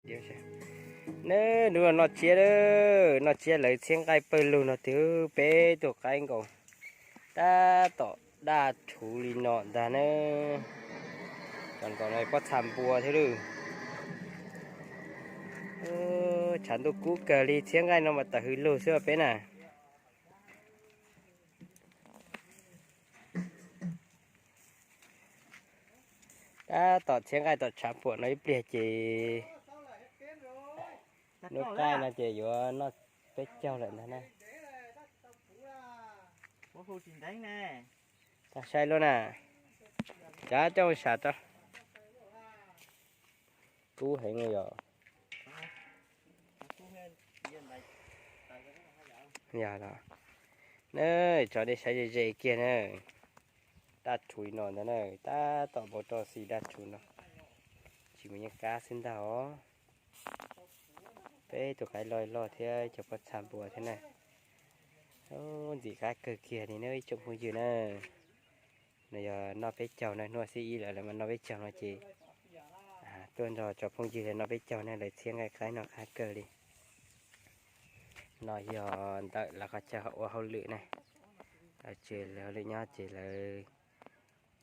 Neb, hnub no noj tsiab, noj tsiab lawv txhiab nqaij pawg lug no twb peb tug qaib nkaus, tab tom daj rhuv li no ntag na. Cov nkaus no pob txha npua thiab lawm. Tshav ntuj kub kawg li, txhiab nqaij no mas tawm hws lug xwb peb na. Tab tom txhiab nqaij tom tshav puam no ib pliag ces hnub qaij no ces yuav noj peb caug lawm ntag na. Tag saib lub na, cav coj sam rau. Kub heev yom. Yog los, na, tso nej saib ze ze kiag na. Daj rhuv no ntag na, tab tom npau roj xis daj rhuv no, tsis mus yeej qab xwb ntag os. Peb tus qaib loj loj thiab cov pob txha npua thiab na. Ntxim qab kawg kiag li na ib tsoom phooj ywg na. No yog noj peb caug na, hnub xib ib lawm lawv mas noj peb caug no ces tuaj nrog cov phooj ywg lawv noj peb caug na, lawv txhiab nqaij qaib no qab kawg li. No yog ntawm lawv qhov chaw ua hauj lwm na. Lawv tsis lawv hauj lwm nyob ces lawv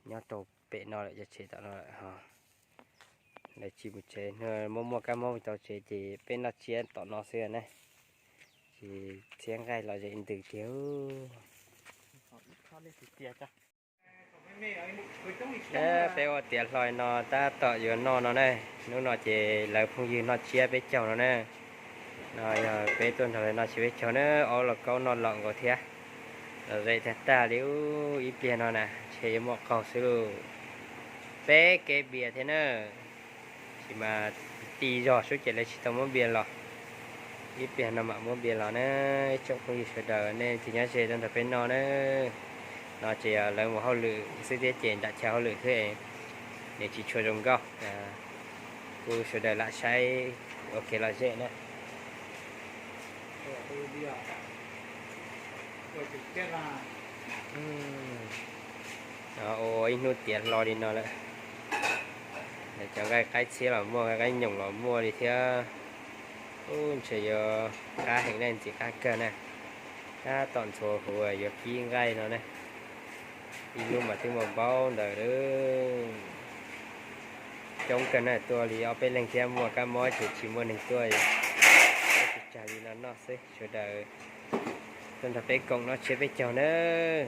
nyob rau pem no lawm, cov tsev tom no lawm ho. Lawv tsis mus tsev, muaj muaj kab mob tau tsev ces peb noj tsiab tom no xwb na. Ces txhiab nqaij los ze ntws tiag. Peb ua tiav hlo no tab tom yuav noj no na. Hnub no ces lawv phooj ywg noj tsiab peb caug no na. No yog peb tuaj nrog lawv noj tsiab peb caug na, ob lauj kaub noj laus nkaus thiab. Los ze tag tag li ub, ib pliag no na ntshe yuav muaj qaug xwb lauj. Peb kev npias thiab na. Tab sis mas ti zog xwb ces lawv tsis tau muab npias los. Ib pliag no mam muab npias los na. Ib tsoom phooj ywg sawv daws nej tig nyob ze tuaj nrog peb noj na. No ces lawv mus hauj lwm xwb thiab ces nram chaw hauj lwm thiab, nws tsis tshua zoo nkauj. Kuv sawv daws lam saib ua kev lom zem na. Ua ib hnub tiav hlo li no lawm. Cov nqaij qaib txhiab los muaj, nqaij nyoos los muaj li thiab. Ub, ntshe yuav qab heev na, ntxim qab kawg na. Tab tom ntxhua huv yuav pib nqaij no na. Ib lub mas twb muaj npaub ntawd. Coob kawg na, tuaj li ob peb leeg thiab muaj kab mob ces tsis muaj neeg tuaj, tsis tsag li no noj xwb. Sawv daws tuaj nrog peb koom noj tsiab peb caug nawb.